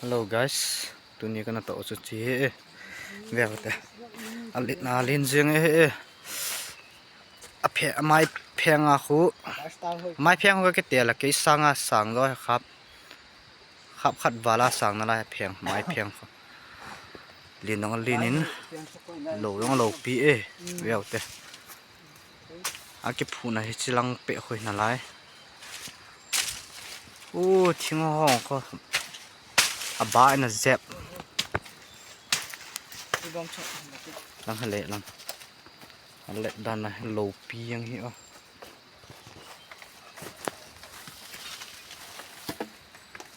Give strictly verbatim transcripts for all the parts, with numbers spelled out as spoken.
Hello guys, tuni kana toh chu chi he e. Veu te. Alet na len jeng e he e. A phe, a mai pheng a khu. Mai pheng khu ka kitel a kei sanga sang jo he khap. Khap khat vala sang nalai pheng, mai pheng khu. Len jong len in. Lo jong lo pi e. Veu te. A kiphuhna hi chilang peh khu hi nalai. U, thing hong khu. A ba in a jep. Lang ha le lang. A let dan a lo pi jeng hi o.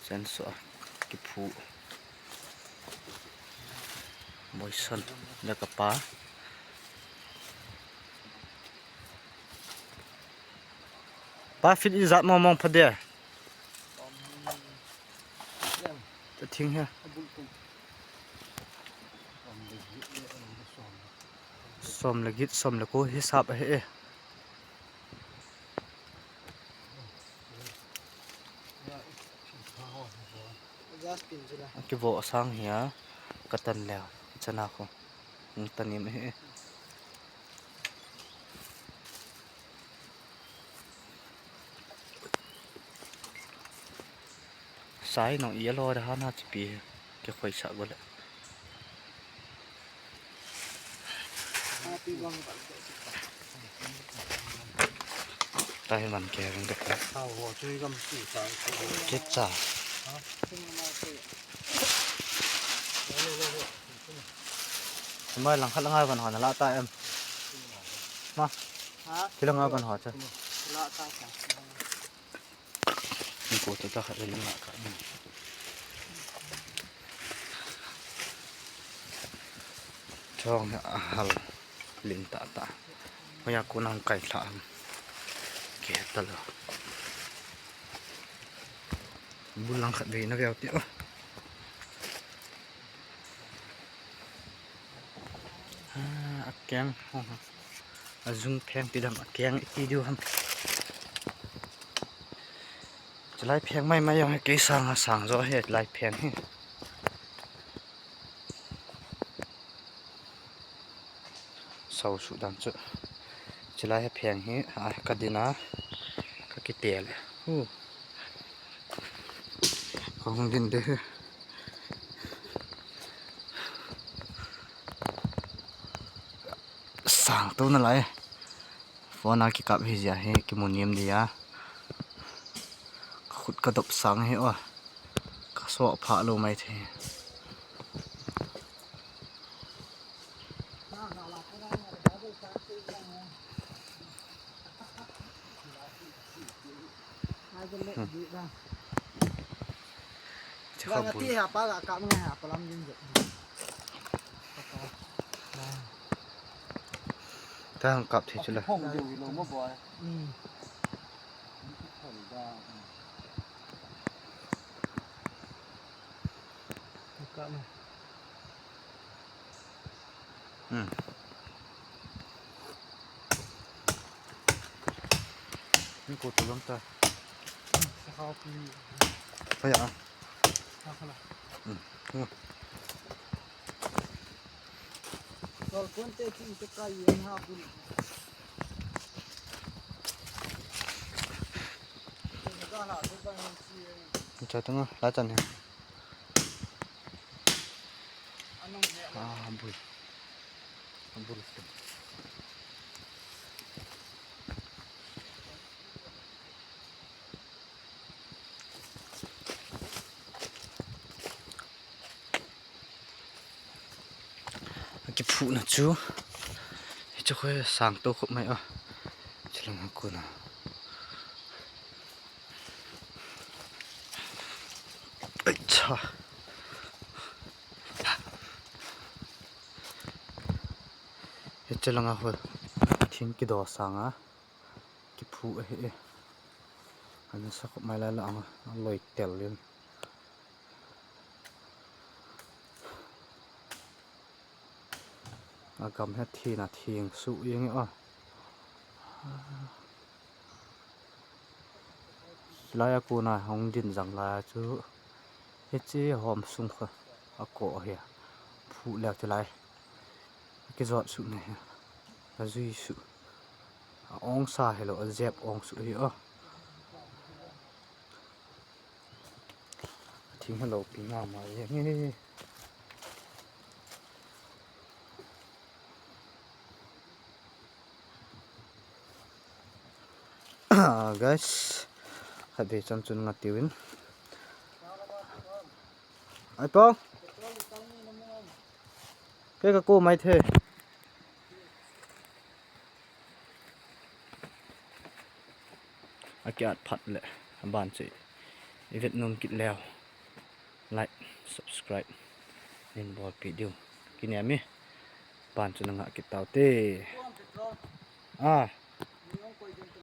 Chen so a kiphuh. Boison le ka pa. Pa fit ijat mong mong pha dia. Ta thing he. Som le get, som le ko hisap he e. Just pin chu la. Kivo sang hi a, ka tan leo, chana khu. Hung tan im he. Sai nong i alo da hana chipi ke khoi sa go le. Tahi man ke ring de. Kit cha. Mai lang khat lang ai van ho na la ta em. Ma. Ki lang ai van ho cha. Ko ta ta khat le lang ka. Chong a hal ling ta ta. Hoiya ko nang kai thla ham. Ke ta lo. Bul lang khat ve na veu ti o. Ah, a keng. Ho ha. A jung pheng ti dam a keng i ti diu ham. Chulai pheng mai mai jong hi kei sang a sang jo hi lai pheng hi. Sau su dan chu. Chulai hi pheng hi a ka din a ka kitel. Hu. Ka hung din de hi. Sang to nalai. Phone a kikap hi jia hi kimu niam dia. Ka khut ka dop sang hi o. Ka so pha lo mai the. Che kha bul. Ti ha pa ga ka ngai ha pa lam jing je. Ta hang kap thei chu la. Phong deu lo mo boy. Hmm. Ka ma. Hmm. Ni ko to lam ta. Sa ha pi. Fa ya. Sa ha la. Hmm. Hmm. Kol kon te chi te ka yen ha bul. Cha tanga la chan he. Ah, bul. Bul. Akiphuhna chu. Hichu khu sang to khop mai a. Chilang a kona. Ai cha. Hichu langa khu thing kido sanga kiphuh ahi e. Ana sa khop mai lai la anga loi tel in. Agam hi thina thing suh jeng a. Hilai a kona hung din jang lai chu Hiche hom sung kha. Ako hi. Phu leh chu lai. Kijot suh ne hi. Ajui suh. A ong sa hilou, ajep ong suh hi o. Thing hilou pi nga ma ye nge. Guys, khatvei chan chun nga tiuvin. Ai pau. Kei ka ko mai the. Akiat phat le aban che. I vet nom kit leu. Like, subscribe. Nin bolpi diu. Kini ami. Ban chu na nga kit tau te. Ah.